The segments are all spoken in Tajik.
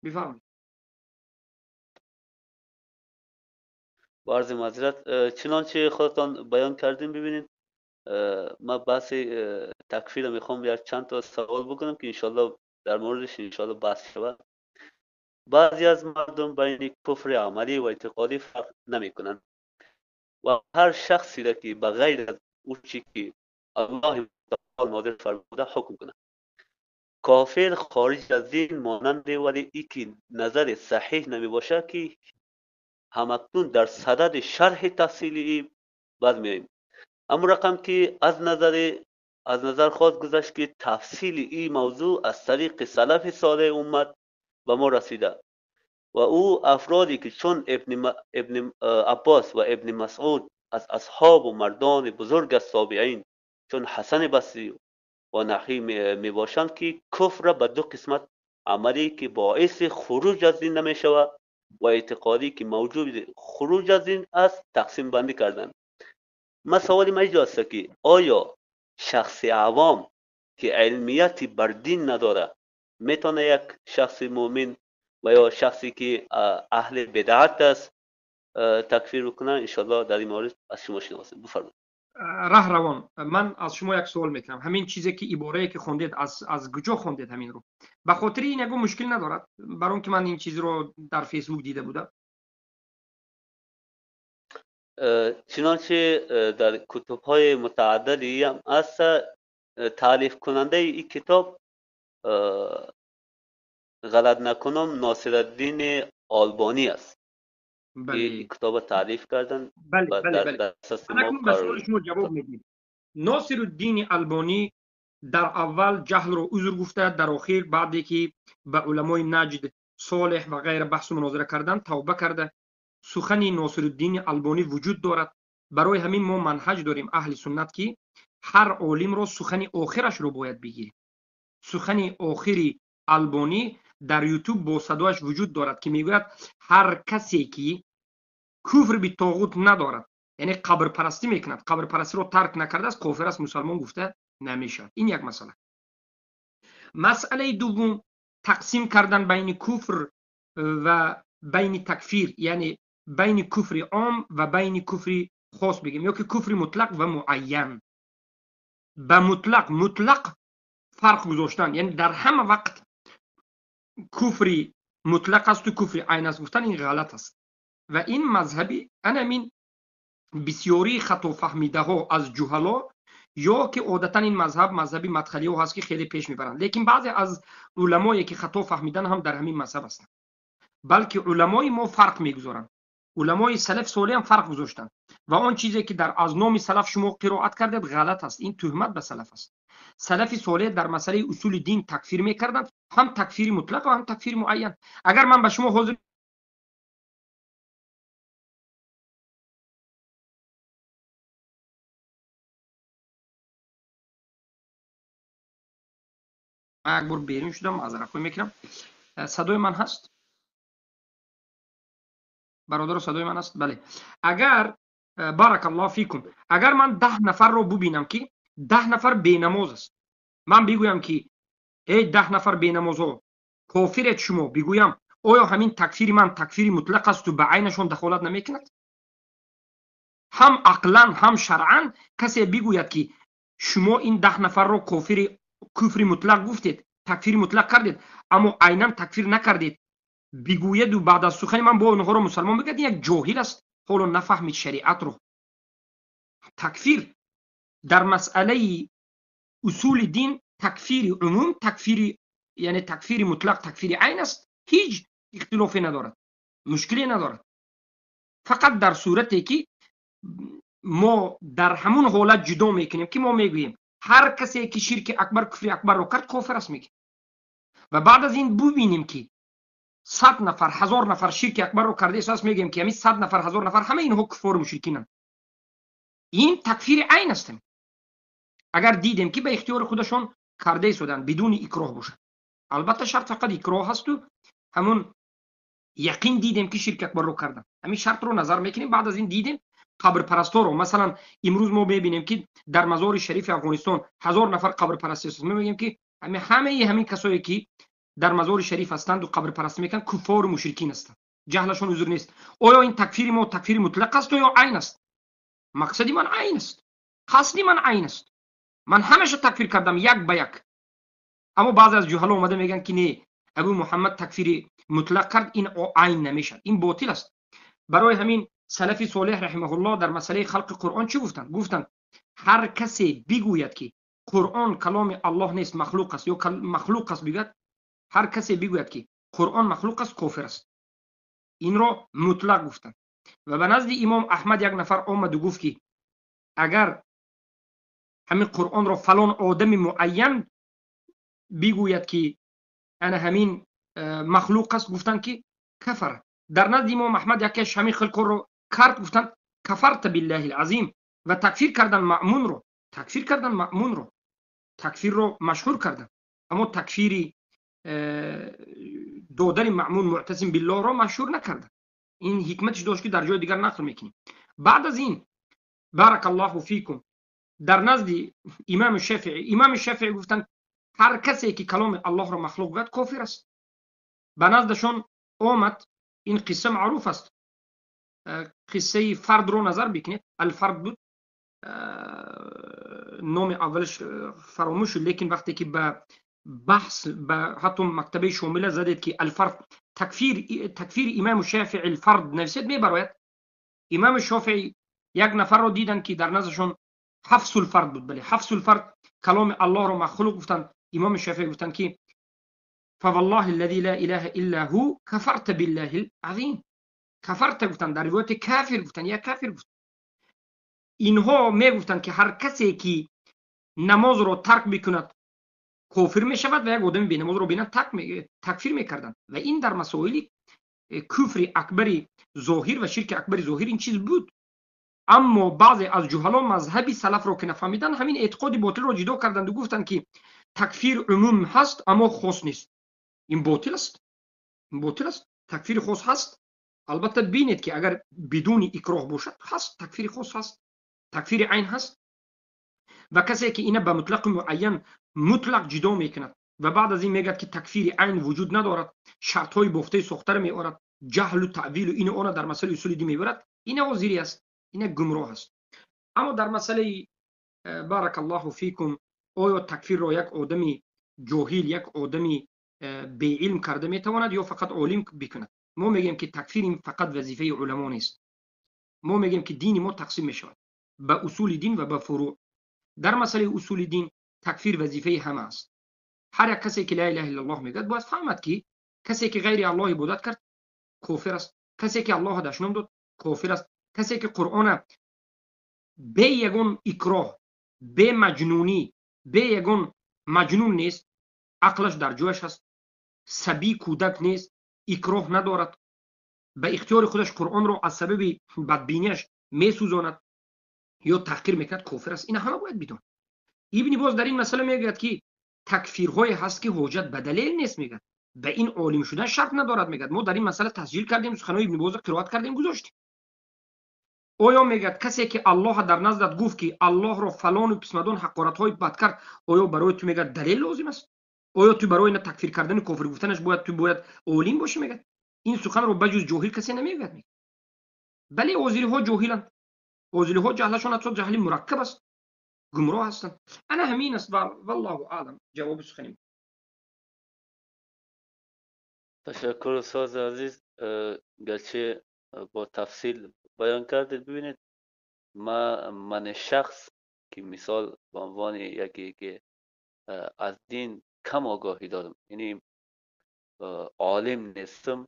بفرمایید. با عرض معذرت، چنانچه خودتان بیان کردیم، ببینید من بحث تکفیر میخوام یک چند تا سوال بکنم که انشالله در موردش انشالله بحث شود. بعضی از مردم بین کفر عملی و اعتقادی فرق نمیکنند و هر شخصی را که بغیر از او چی که الله تعالی نازل فرموده حکم کنه کافر خارج از دین مانند، ولی ای که نظر صحیح نمی باشه که همکنون در صدد شرح تفصیلی باز میاییم. اما رقم که از نظر خواست گذشت که تفصیل این موضوع از طریق سلف صالح امت به ما رسیده و او افرادی که چون ابن عباس و ابن مسعود از اصحاب و مردان بزرگ از تابعین چون حسن بصری و نحوی می باشند که کفر را به دو قسمت عملی که باعث خروج از دین نمی شود و اعتقادی که موجود خروج از دین است تقسیم بندی کردند. ما سوالی ما اینجا است که آیا شخص عوام که علمیتی بر دین نداره میتونه یک شخص مؤمن و یا شخصی که اهل بدعت است تکفیر کنه؟ انشالله در این مورد از شما شنواسیم. بفرمایید. ره روان، من از شما یک سوال میکنم. همین چیزی که عباره که خوندید از کجا خوندید همین رو؟ به خاطر این یگو مشکل ندارد، برای که من این چیز رو در فیسبوک دیده بودم. چنانچه در کتب های متعددی هم است، تالیف کننده این کتاب غلط نکنم ناصرالدین آلبانی است. بله. این کتاب تالیف کردن. بله بله بله. اکنون به سوال شما جواب میدیم. ناصرالدین آلبانی در اول جهل رو عذر گفته، در آخر بعدی که به علمای نجد صالح و غیره بحث و مناظره کردن توبه کرده. سخن ناصرالدین آلبانی وجود دارد. برای همین ما منهج داریم اهل سنت که هر عالم رو سخن آخرش رو باید بگیریم. سخن آخری آلبانی در یوتیوب با صدایش وجود دارد که میگوید هر کسی که کفر به طاغوت ندارد، یعنی قبر پرستی میکند، قبر پرستی رو ترک نکرده است، کافر است، مسلمان گفته نمیشود. این یک مسئله. مسئله دوم تقسیم کردن بین کفر و بین تکفیر، یعنی بین کفر عام و بین کفر خاص بگیم، یا که کفر مطلق و معین. به مطلق فرق گذاشتن، یعنی در همه وقت کفر مطلق است و کفر عین است گفتن این غلط است و این مذهبی انمین بسیاری خطا فهمیده ها از جهلا یا که عادتا این مذهب مذهبی مدخلی ها هست که خیلی پیش میبرند، لیکن بعضی از علمایی که خطا فهمیدن هم در همین مذهب هستند، بلکه علمای ما فرق میگذارند. علمای سلف صالح هم فرق گذاشتند و آن چیزی که در از نام سلف شما قرائت کردید غلط است، این تهمت به سلف است. سلف صالح در مسئله اصول دین تکفیر میکردند، هم تکفیر مطلق و هم تکفیر معین. اگر من به شما حاضر یک بار بیرون شدم، معذرت خواهی میکنم. صدای من هست برادر؟ صدای من هست؟ بله. اگر بارک الله فیکم، اگر من 10 نفر رو ببینم که 10 نفر بینماز است، من بگویم که ای 10 نفر بینمازو کافرت شما، بگویم آیا همین تکفیر من تکفیر مطلق است و به عینشون دخالت نمیکند؟ هم عقلا هم شرعا کسی بگوید که شما این 10 نفر رو کفر مطلق گفتید، تکفیر مطلق کردید، اما عینا تکفیر نکردید، بگوید و بعد از سخن من با اونها رو مسلمان بگید، یک جاهل است، حالا نفهمید شریعت رو. تکفیر در مسئله اصول دین تکفیر عموم، تکفیر یعنی تکفیر مطلق، تکفیر عین است، هیچ اختلافی ندارد، مشکلی ندارد. فقط در صورتی که ما در همون حالت جدا میکنیم که ما میگوییم هر کسی که شرک اکبر کفر اکبر رو کرد کافر است میگه، و بعد از این ببینیم که 100 نفر 1000 نفر شرک اکبر رو کرده است، میگیم که همین 100 نفر 1000 نفر همه اینها کفار مشرکینن. این تکفیر عین است. اگر دیدیم که به اختیار خودشون کرده شدن بدون اکراه باشه، البته شرط فقط اکراه هست و همون یقین دیدیم که شرک اکبر رو کردن، همین شرط رو نظر میکنیم. بعد از این دیدیم قبر پرستا رو، مثلا امروز ما میبینیم که در مزار شریف افغانستان 1000 نفر قبر پرستی است، ما میگیم که همه همین کسایی که дар Мазори Шариф ҳастанд ва қабрпарастӣ мекунанд, куффор мушрикин ҳастанд, ҷаҳлашон узр нест. Оё ин такфири мо такфири мутлақ аст ё айн аст? Мақсади ман айн аст, қасди ман айн аст. Ман ҳамеша такфир кардам як ба як. Аммо баъзе аз ҷуҳало омада мегӯянд, ки не, Абу Муҳаммад такфири мутлақ кард, ин айн намешавад, ин ботил аст. Барои ҳамин салафи солеҳ раҳимаҳуллоҳ дар масъалаи халқи Қуръон чӣ гуфтанд? Гуфтанд, ҳар касе бигӯяд, ки Қуръон каломи Аллоҳ нест, махлуқ аст ё махлуқ аст бигӯяд, ҳар касе бигӯяд, ки Қуръон махлуқ аст, кофир аст. Инро мутлақ гуфтанд. Ва ба назди имом Аҳмад як нафар омаду гуфт, ки агар ҳамин Қуръонро фалон одами муайян бигӯяд, ки ана ҳамин махлуқ аст, гуфтанд, ки кафара. Дар назди имом Аҳмад якеш ҳамин хел корро кард, гуфтанд, кафарта биллаҳи азим, ва такфир кардан Маъмунро, такфир кардан Маъмунро, такфирро машҳур кардан. Аммо такфири додани Маъмун Муътасим биллоҳро машҳур накардан. Ин ҳикматиш дошт, ки дар ҷои дигар нақл мекунем. Баъд аз ин, баракаллоҳу фикум, дар назди имами Шафиӣ, имами Шафиӣ гуфтанд, ҳар касе ки каломи Аллоҳро махлуқ гӯяд, кофир аст. Ба наздашон омад, ин қисса маъруф аст, қиссаи Фардро назар бикунед. Алфард буд номи аввалаш, фаромӯш шуд, лекин вақте ки ба баҳс ба ҳатто мактабаи Шомила задед, ки Алфард такфир, такфири имому Шафиӣ Алфард нависед, мебарояд. Имами Шофиӣ як нафарро диданд, ки дар наздашон Ҳафсулфард буд, бале, Ҳафсулфард каломи Аллоҳро махлуқ гуфтанд. Имоми Шафиӣ гуфтанд, ки фаваллоҳи аллази ла илаҳа илла ҳу кафарта биллаҳи азим. Кафарта гуфтанд, дар ривояти кафир гуфтанд, я кафир гуфтанд. Инҳо мегуфтанд, ки ҳар касе ки намозро тарк бикунад, кофир мешавад, ва як одами бенамозро бинанд, такфир мекарданд. Ва ин дар масоили куфри акбари зоҳир ва ширки акбари зоҳир ин чиз буд. Аммо баъзе аз ҷуҳало мазҳаби салафро ки нафаҳмиданд, ҳамин эътиқоди ботилро ҷудо карданду гуфтанд, ки такфир умум ҳаст, аммо хос нест. Ин ботил аст, ин ботил аст. Такфири хос ҳаст албатта. Бинед, ки агар бидуни икроҳ бошад, ҳаст, такфири хос ҳаст, такфири айн ҳаст. Ва касе ки ина ба мутлақи муайян мутлақ ҷудо мекунад ва баъд аз ин мегӯяд, ки такфири айн вуҷуд надорад, шартҳои бофтаи сохтаро меорад, ҷаҳлу таъвилу ину она дар масъалаи усули дин мебарад, ина озирӣ аст, ина гумроҳ аст. Аммо дар масъалаи, баракаллоҳу фикум, оё такфирро як одами ҷоҳил, як одами беилм карда метавонад ё фақат олим бикунад, мо мегӯем, ки такфир ин фақат вазифаи уламо нест. Мо мегӯем, ки дини мо тақсим мешавад ба усули дин ва ба фуруъ. Дар масъалаи усули дин такфир вазифаи ҳама аст. Ҳар як касе ки ла илаҳа иллаллоҳ мегӯяд, бояд фаҳмад, ки касе ки ғайри Аллоҳ ибодат кард, кофир аст, касе ки Аллоҳро дашном дод, кофир аст, касе ки Қуръона бе ягон икроҳ, бе маҷнунӣ, бе ягон маҷнун нест, ақлаш дар ҷояш аст, сабӣ, кӯдак нест, икроҳ надорад, ба ихтиёри худаш Қуръонро аз сабаби бадбинияш месӯзонад ё таҳқир мекунад, кофир аст. Ина ҳама бояд бидонад. Ибни Боз дар ин масъала мегӯяд, ки такфирҳое ҳаст, ки ҳоҷат ба далел нест, мегӯяд, ба ин олим шудан шарт надорад. Мегӯяд, мо дар ин масъала тасҷил кардем, суханои Ибни Бозро қироат кардем, гузоштем. Оё, мегӯяд, касе ки Аллоҳ дар наздат гуфт, ки Аллоҳро фалону писмадон ҳақоратҳои бад кард, оё барои ту, мегӯяд, далел лозим аст? Оё ту барои на такфир кардани, кофир гуфтанаш бояд ту бояд олим бошӣ? Мегӯяд, ин суханро ба ҷуз ҷоҳил касе намегӯяд. Бале, озириҳо ҷоҳиланд, озириҳо ҷаҳлашон ҳатто ҷаҳли мураккаб аст, гумроҳ ҳастанд. Ана ҳамин аст, валлоҳу аълам, ҷавоби сухани. Ташаккур, устози азиз, гарчи бо тафсил баён кардед. Бибинед, ман шахс ки мисол ба унвони яке ки аз дин кам огоҳӣ дорам, яъне олим нестам,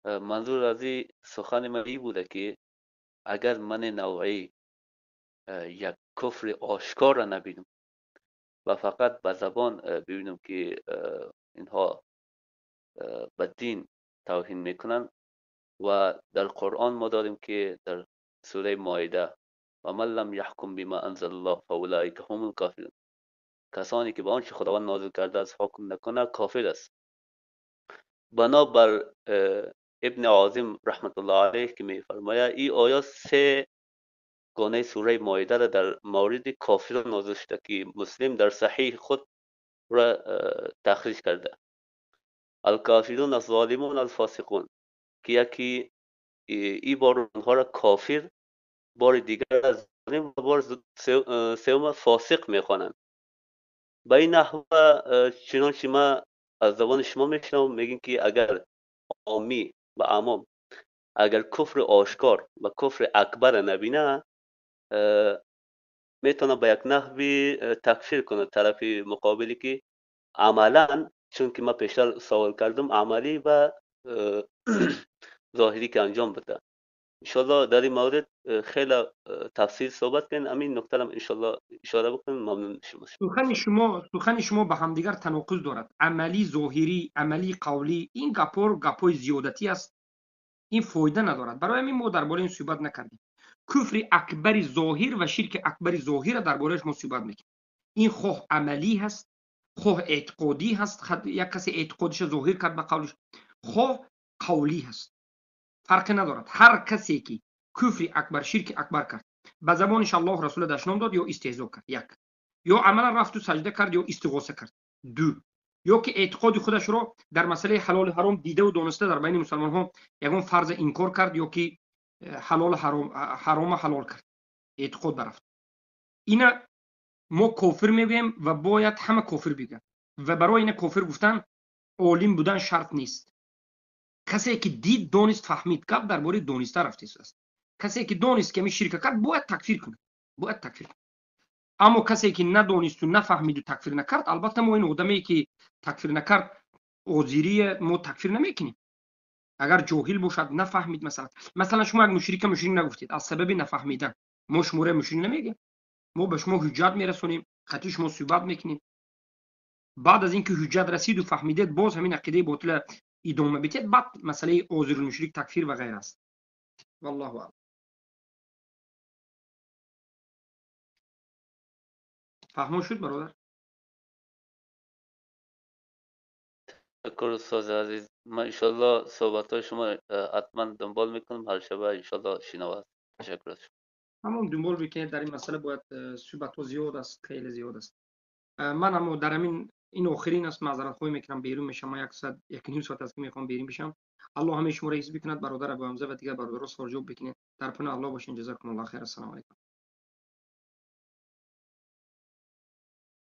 манзур аз ин сухани ман ин буда, ки агар ман навъи як куфри ошкорро набинам ва фақат ба забон бибинам, ки инҳо ба дин тавҳин мекунанд, ва дар Қуръон мо дорем, ки дар сураи Моида: ва ман лам яҳкум бима анзалаллоҳ фаулоика ҳумул кофирун, касоне ки ба он чи Худованд нозил кардааст ҳукм накунад, кофир аст. Бинобар Ибни Озим раҳматуллоҳ алайҳ, ки мефармояд, ин оят се гонаи сураи Моидаро дар мавриди кофирон нозил шуда, ки Муслим дар саҳиҳи худ ӯро тахриҷ карда. الکافرون الظالمون الفاسقون، که یکی ای بار آنها را کافر، بار دیگر از ظالم و بار سوم فاسق میخوانند. به این نحو چنانچه ما از زبان شما میشنوم میگین که اگر عامی و عمام اگر کفر آشکار و کفر اکبر نبینه، میتونه به یک نحوی تکفیر کنه طرف مقابلی که عملا، چون که ما پیشتر سوال کردم، عملی و ظاهری که انجام بده. انشالله در این مورد خیلی تفصیل صحبت کنین، همین نکته هم انشالله اشاره بکنین. ممنون شما. سخن شما به همدیگر تناقض دارد. عملی ظاهری، عملی قولی، این گپور گپای زیادتی است، این فایده ندارد. برای همین ما درباره این صحبت نکردیم. کفر اکبر ظاهر و شرک اکبر ظاهر دربارهش ما صحبت میکنیم. این خواه عملی هست، خواه اعتقادی هست، یک کسی اعتقادش ظاهر کرد به قولش، خواه قولی هست، فرق ندارد. هر کسی که کفر اکبر، شرک اکبر کرد، به زبانش الله رسول دشنام داد یا استهزا کرد، یک، یا عملا رفت و سجده کرد یا استغاثه کرد، دو، یا که اعتقاد خودش رو در مسئله حلال و حرام دیده و دانسته در بین مسلمان ها یگان فرض انکار کرد یا که حلال حرام، حرام حلال کرد، اعتقاد برفت، اینا ما کافر میگوییم و باید همه کافر بگن. و برای اینا کافر گفتن عالم بودن شرط نیست. کسی که دید، دانست، فهمید، گپ درباره دانسته رفته است. کسی که دانست که می شرک کرد، باید تکفیر کنه، باید تکفیر کنه. اما کسی که ندانست و نفهمید و تکفیر نکرد، البته ما این آدمی که تکفیر نکرد، عذری، ما تکفیر نمیکنیم. اگر جاهل باشد، نفهمید، مثلا شما یک مشرک مشرک نگفتید، از سبب نفهمیدن ما شما را مشرک نمیگیم. ما به شما حجت میرسونیم، خطی شما صحبت میکنیم. بعد از اینکه حجت رسید و فهمیدید، باز همین عقیده باطل ادامه بدید، بعد مسئله عذر المشرک، تکفیر و غیره است. والله اعلم. فهمو شد برادر؟ تشکر استاد عزیز. من انشالله صحبت های شما حتما دنبال میکنم، هر شب انشالله شنوا. تشکر از شما. همون دنبال بکنید. در این مسئله باید صحبت ها زیاد است، خیلی زیاد است. من اما در همین این آخرین است، معذرت خواهی میکنم، بیرون میشم. ما یک ساعت، 1.5 ساعت است که میخوام بیرون بشم. الله همه شما را حفظ بکند. برادر ابو حمزه و دیگر برادرها سوال جواب بکنید. در پناه الله باشین. جزاکم الله خیر. السلام علیکم.